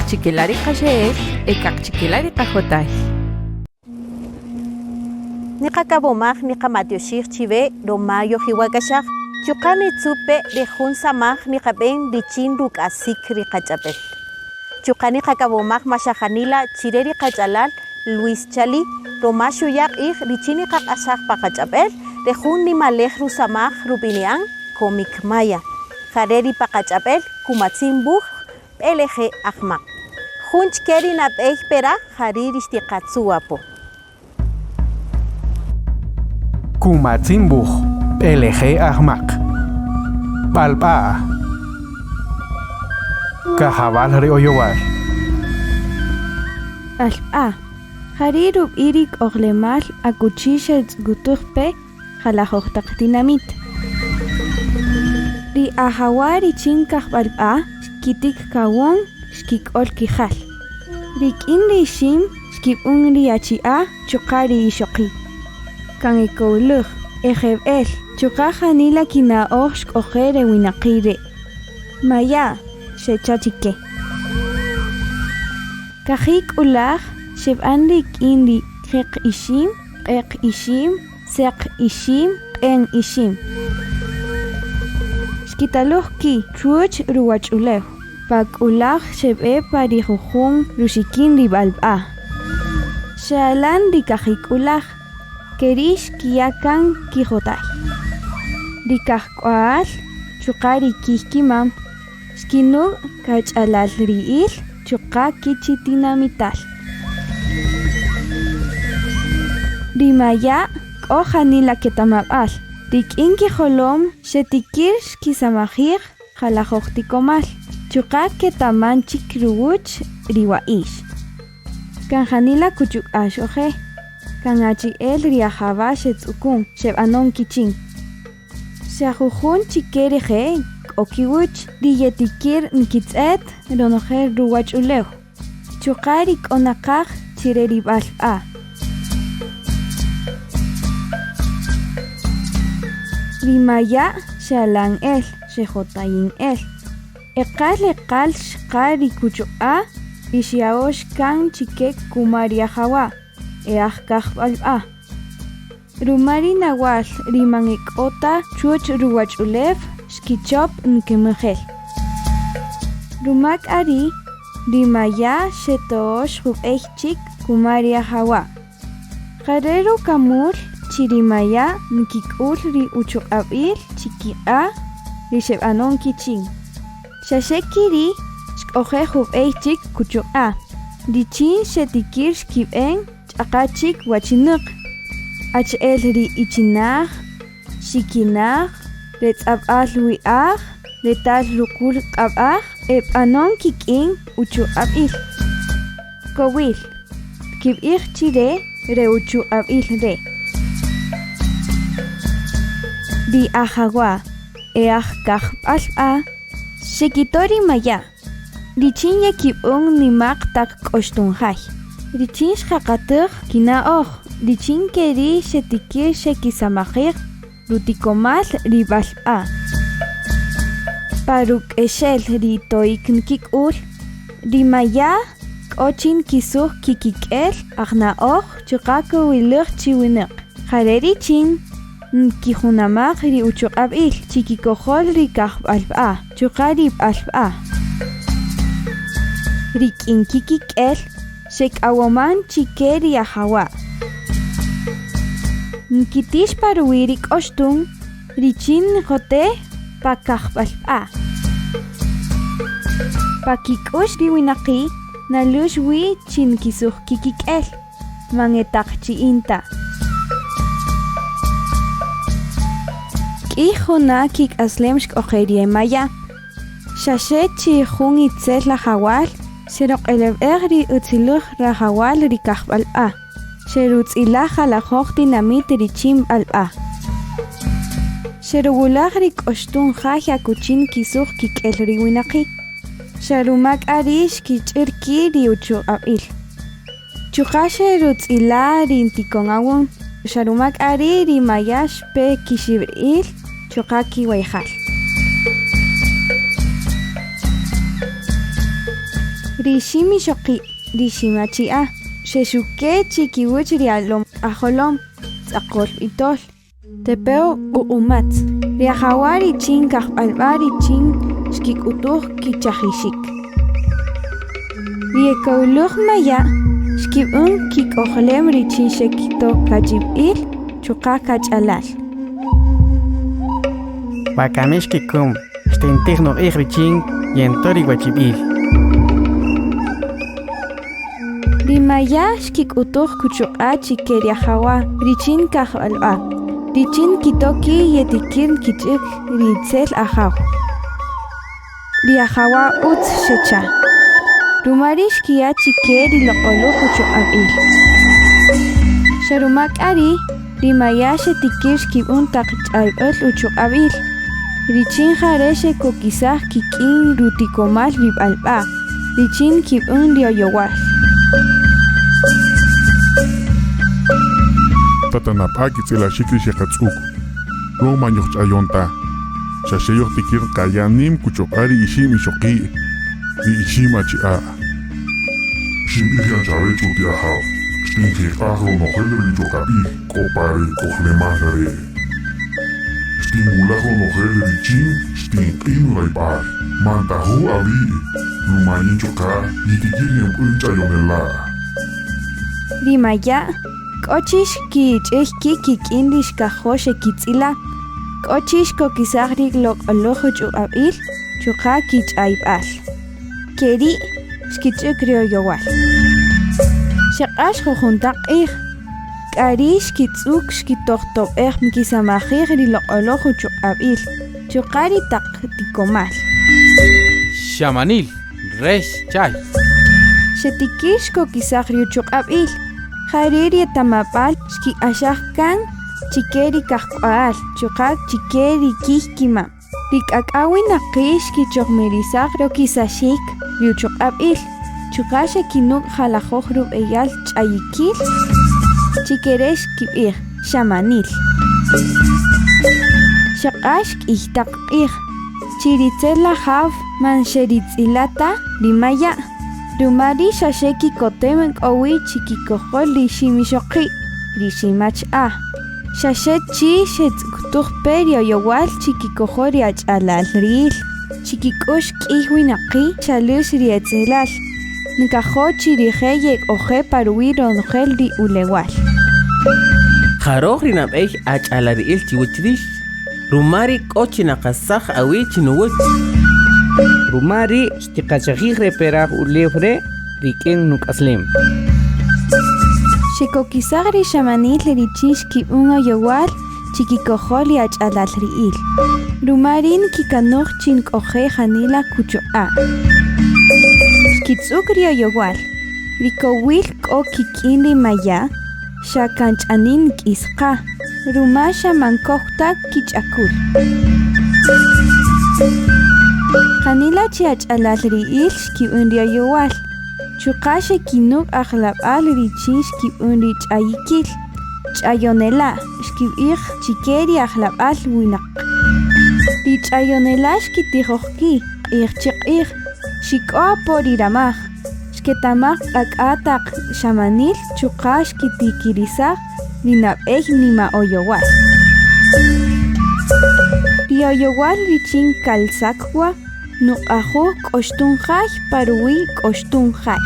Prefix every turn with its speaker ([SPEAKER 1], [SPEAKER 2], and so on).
[SPEAKER 1] Kaqchikela' ri qaxe'el e kaqchikela' ri qajotay.
[SPEAKER 2] Niqakab'omaj niqamatyoxij chiwe roma yojiwak'axaj, chuqa' nitzu' pe ri jun samaj niqab'en richin ruk'asik ri qach'ab'el. Chuqa' niqakab'omaj maxajanila chire ri qach'alal Luis Chalí, roma xuya' q'ij richin niqaq'axaj pa qach'ab'el re jun nimalej rusamaj rub'ini'an Comic Maya. Jare' ri pa qach'ab'el kumatzin wuj B'eleje' Ajmaq. Jun chke ri nab'ey peraj jari' ri xtiqatzu' apo.
[SPEAKER 3] Kumatzin wuj B'eleje' Ajmaq. B'alb'a. Kajawal ri oyowal.
[SPEAKER 4] B'alb'a. Jari' rub'i' ri k'ojlemal akuchi xetz'ukutuj pe jalajoj taq tinamit. Ri ajawa' richin kajb'alb'a xkitik kawun xkik'ol kijal. Rik'in ri ixim xkib'un ri achi'a' chuqa' ri ixoqi'. Kan e kowlüj, e jeb'ël, chuqa' janila kina'oj xk'oje' re winaqi' re'. Maya', xecha' chi ke. Kaji' k'ulaj xeb'an rik'in ri qeq ixim, q'eq ixim, Seq ixim, q'en ixim. Xkitaluj ki' chwäch ruwach'ulew, pa k'ulaj xeb'e pa ri jujun ruxikin ri b'alb'a. Xe'alan ri kaji' k'ulaj, ke ri' xkiya' kan kijotay. Ri kajk'wa'al chuqa' ri kij kimam xkinük' kach'alalri'ïl chuqa' kichitinamital. Ri maya' k'o janila ketamab'al, rik'in kijolom xetikïr xkisamajij jalajoj tikomal, chuqa' ketaman chik ruwäch ri wa'ix. Kan janila kuchuq'a' x'oje', kan achi'el ri ajawa' xetz'ukun, xeb'anon kichin. Xa jujun chike rije' k'o kiwäch ri yetikïr nkitz'ët ronojel ruwach'ulew, chuqa' ri k'o naqaj chi re ri b'alb'a. Ri maya' xe'alan el, xejotayin el. Eqal eqal xqa ri kuchuq'a' ri xya'öx kan chike kuma ri ajawa' e aj kaj b'alb'a. Ruma ri nawal ri man e k'o ta chwäch ruwach'ulew xkichöp nkimëjel. Ruma k'a ri' ri maya' xeto'öx jub'ey chik kuma ri ajawa'. Ja re' rukamul chi ri maya' nkik'ül ri uchuq'ab'il chi kiq'a' ri xeb'anon kichin. Xa xe ki ri' xk'oje' jub'ey chik kuchuq'a' richin xetikïr xkib'en Ch'aqa chik wachinäq, achi'el ri ichinaj, xikinaj, retz'ab'a'l wi'aj, retal ruqul q'ab'aj e b'anon kik'in uchuq'ab'il. Kowil, tkib'ij chi re re uchuq'ab'il re'. Ri ajawa' e aj kajb'alb'a xekito' ri maya'. Richin yekib'än nima'q taq k'oxtunjay, richin xjaqatäj kina'oj, richin ke ri' xetikïr xekisamajij rutikomal ri b'alb'a. Pa ruk'exel ri to'ïk nkik'ül, ri maya' k'o chi nkisuj kikik'el ajna'oj chuqa' kowiläj chi winäq, ja re' richin Nkijunamaj ri uchuq'ab'il chi kikojol ri kajb'alb'a chuqa' ri b'alb'a. Rik'in kikik'el xek'awoman chi ke ri ajawa'. Nkitix pa ruwi' ri k'oxtun richin njote' pa kajb'alb'a. Pa kik'u'x ri winaqi' nalüx wi chi nkisuj kikik'el. Man e taqchi'in ta. K'ïy juna' kik'aslem xk'oje' ri e maya'. Xa xe chi jun itzel ajawal xeruq'eleb'ej ri utziläj rajawal ri kajb'alb'a, xerutz'ilaj jalajoj tinamït richin b'alb'a. Xeruwulaj ri k'oxtun jay akuchi nkisuj kik'el ri winaqi', xa ruma k'a ri' xkich'ïr ki' ri uchuq'ab'il. Chuqa' xerutz'ila' ri ntikon awon, xa ruma k'a ri' ri maya' xpe kixib'ri'il chuqa' kiwayjal. Ri ixim ixoqi', ri ixim achi'a', xexuke' chi kiwäch ri alom k'ajolom, Tz'aqol B'itol, Tepew Q'uq'umatz, ri ajawa' richin kajb'alb'a richin xkik'utuj kichajixik. Ri e kowlöj maya' xkib'än kik'ojlem richin xekito' kachib'il chuqa' kach'alal.
[SPEAKER 3] Wakami xkikum, xtintij nuq'ij richin yento' ri wachib'il.
[SPEAKER 4] Ri maya' xkik'utuj kuchuq'a' chi ke ri ajawa' richin kajb'alb'a, richin nkito' ki' yetikïr nkich'äk ri itzel ajaw. Ri ajawa' ütz xecha', ruma ri' xkiya' chi ke ri loq'olöj uchuq'ab'il. Xa ruma k'a ri' ri maya' xetikïr xkib'än taq ch'ayb'äl uchuq'ab'il, richin ja re' xekokisaj kik'in rutikomal ri b'alb'a richin nkib'än ri oyowal.
[SPEAKER 5] Tatanap'a kitz'ilaxik ri xeqatz'ük, röj man yojch'ayon ta, xa xe yojtikïr nqaya' nïm kuchuq'a' ri ixim ixoqi', ri ixim achi'a'. Xinb'ij yan chawe ch'uti Ajaw, xtinjiq'aj ronojel ri choqab'il k'o pa re k'ojlemal re'. Xtinwulaj ronojel richin xtinq'in rayb'äl. Man taju' awi', ruma yin chuqa' yitikir yenb'än ch'ayonela'.
[SPEAKER 4] Ri maya' k'o chi xkich'ïy ki' kik'in ri xkajo' xekitz'ila', k'o chi xkokisaj ri loq'oläj uchuq'ab'il chuqa' kich'ayb'al. Ke ri' xkich'äk ri oyowal. Xeq'ax jujun taq q'ij, k'a ri' xkitz'ük xkitojtob'ej nkisamajij ri loq'oläj uchuq'ab'il chuqa' ri taq tikomal.
[SPEAKER 6] Xamanil, rex chay.
[SPEAKER 4] Xetikïr xkokisaj ri uchuq'ab'il, ja ri' ri etamab'äl xkiq'axaj kan chi ke ri kajk'wa'al chuqa' chi ke ri kïy kimam. Ri k'ak'a' winaqi' xkichojmirisaj rokisaxik ri uchuq'ab'il, chuqa' xekinük' jalajöj rub'eyal ch'ayikïl, chi ke re' xkib'ij xamanil. Xeq'ax k'ïy taq q'ij, chi ri itzel Ajaw man xeritz'ila' ta ri maya', ruma ri' xa xe kikotem k'o wi chi kikojol ri ixim ixoqi', ri ixim achi'a'. Xa xe chi xetz'uktuj pe ri oyowal chi kikojol ri ach'alalri'ïl, chi kik'u'x k'ïy winaqi' xalüx ri etzelal, nkajo' chi rije' yek'oje' pa ruwi' ronojel ri ulewal.
[SPEAKER 7] Ja röj ri nab'ey ach'alalri'ïl chiwäch rïx, ruma ri' k'o chi naqasaj awi' chi nuwäch.
[SPEAKER 8] Ruma ri' xtiqachajij re peraj ulew re' rik'in nuk'aslem.
[SPEAKER 4] Xekokisaj ri xamanil richin xkib'än oyowal chi kikojol ri ach'alalri'ïl, ruma ri' nkikanoj chi nk'oje' janila kuchuq'a'. Xkitz'ük ri oyowal, ri kowil k'o kik'in ri maya' xa kan ch'anin nk'is qa, ruma xa man kow ta kich'akul. Janila chi ach'alalri'ïl xkib'än ri oyowal, chuqa' xekinük' ajlab'al richin xkib'än ri ch'ayikïl, ch'ayonela' xkib'ij chi ke ri ajlab'al winäq. Ri ch'ayonela' xkitijoj ki' q'ij chi q'ij, xik'o apo ri ramaj, xketamaj k'ak'a' taq xamanil chuqa' xkitikirisaj ri nab'ey nima'oyowal. Ri oyowal richin Calsacwa nuq'ajuj k'oxtun jay pa ruwi' k'oxtun jay.